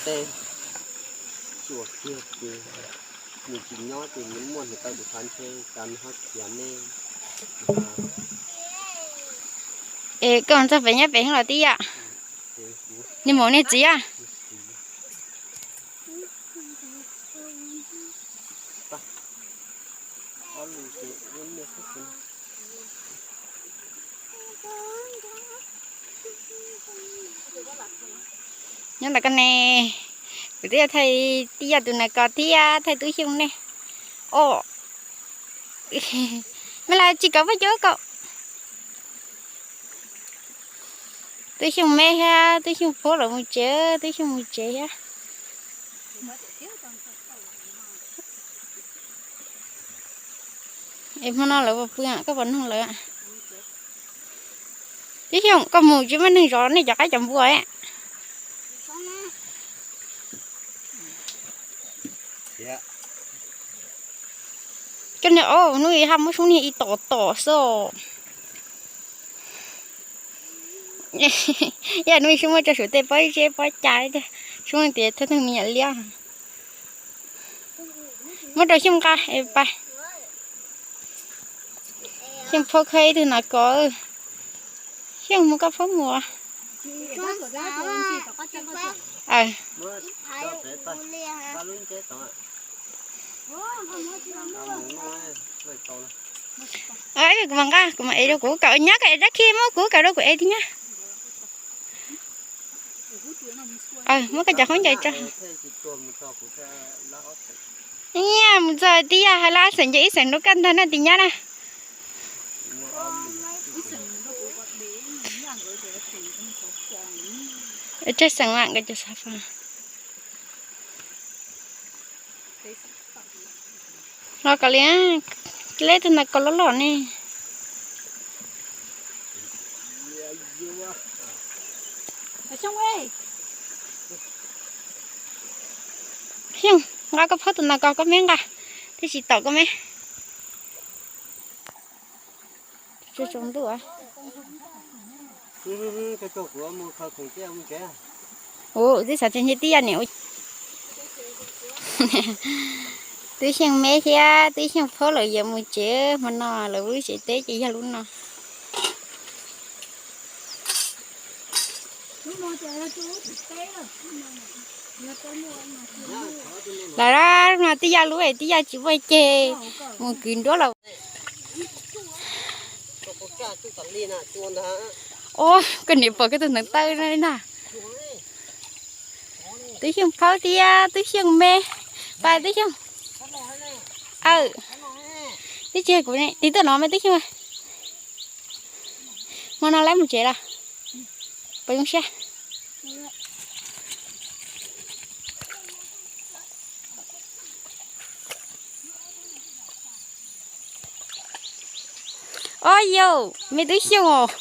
Tsuas kiag ces nws tsis nyob ces nws muaj nws tau tus qab ntshe cas nws ho khiav nej. Es koj txog pem nyob pem los tib yam. Niag maum niag txiv a. Nyob ntawm koj ne, kuv twb thaij tib yam tus nas kos thiab thaij tub xyooj ne. Os, me las tsis kawm paj cuab kaum. Tub xyooj me thiab tub xyooj phaub lawv mus tsev, tub xyooj mus tsev thiab. Es hmo no lawv puas pw, koj puas nug lawv? Tub xyooj, koj mus tsis muaj neeg zov nej cov qaib cov npua. Coj niag ob hnub ha muab sub niag ib tom tom xwb. Yog hnub sub muab tso saum tej pob zeb pob ca, sub tias thawj thawj me nyuam liab. Muab rau Xyooj nqa es pais. Xyooj phaub khawb ib tug nas kos. Xyooj mus koj phaub mus. Kuv mam nqa, kuv mam ev rau kuv kawm, nyob kawm rab khi muab kuv kawm rau kuv ev tiag nyab. Muab koj cov khaub ncaws tso. Nyiam mus txog tib yam hais lab xeem nce ib xeem rau kaj ntag na tiag nyab na. Tsawg xeem mam nkawd cov xav fas. Los kom li, leb tug nas kos loj loj ne. Xyooj, nqa koj phaub tus nas kos koj me nqa, twb tsis tom koj me. Ua, twb xav tias ntshe tib yam niam ua. Tub Xyooj me thiab Tub Xyooj phaub lawv yuav mus tsev, hmo no lawv lub tsev teb ces yog lub no. Lawv no tib yam lub es tib yam tsis muaj ceg, mus kwv nruab lawm. Ua, koj niam pom koj tus ntawd tawm na. Tub Xyooj phaub thiab Tub Xyooj me, pais Tub Xyooj. Aw, twb tsis kuv ne, tiv tuaj no me Tub Xyooj. Hmo no lawv mus tsev los? Puas zoo siab? Ob yau, me Tub Xyooj os.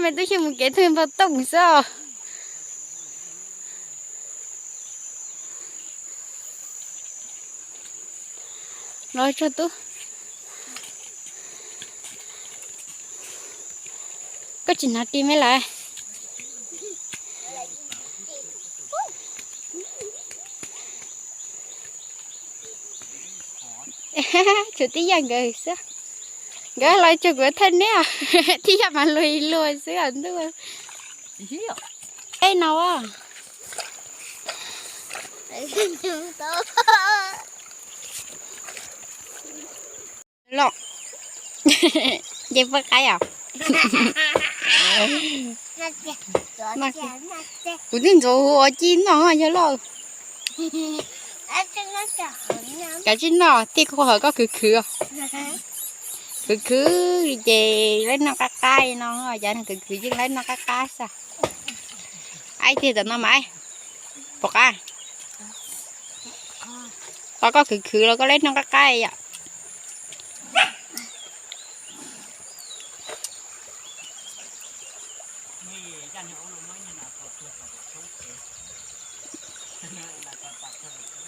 Me Tub Xyooj mus kev thwj npau tooj xwb os. Los tso tub. Koj tsis hnav ris me lawm. Tshuav tib yam nkawd xwb. Nkawd los tsuas kuv thawj neb, tib yam mas luag luag xwb os ntuj. Ej no los, nce poj qaib os. Kuv twb ntxuav hu ua ci noj yog loj. Kav tsij noj, tij kuv hawm koj khwv khwv. Khwv khwv ces laib noj qab qab no, yav khwv khwv yeej laib noj qab qab xwb. Aib tiag tam no mas, pom qab. Tos koj khwv khwv los koj laib noj qab qab yom. Caj niag ub no muab niag nas tuag tuag tom pem roob pem, nas tuag tom pem roob.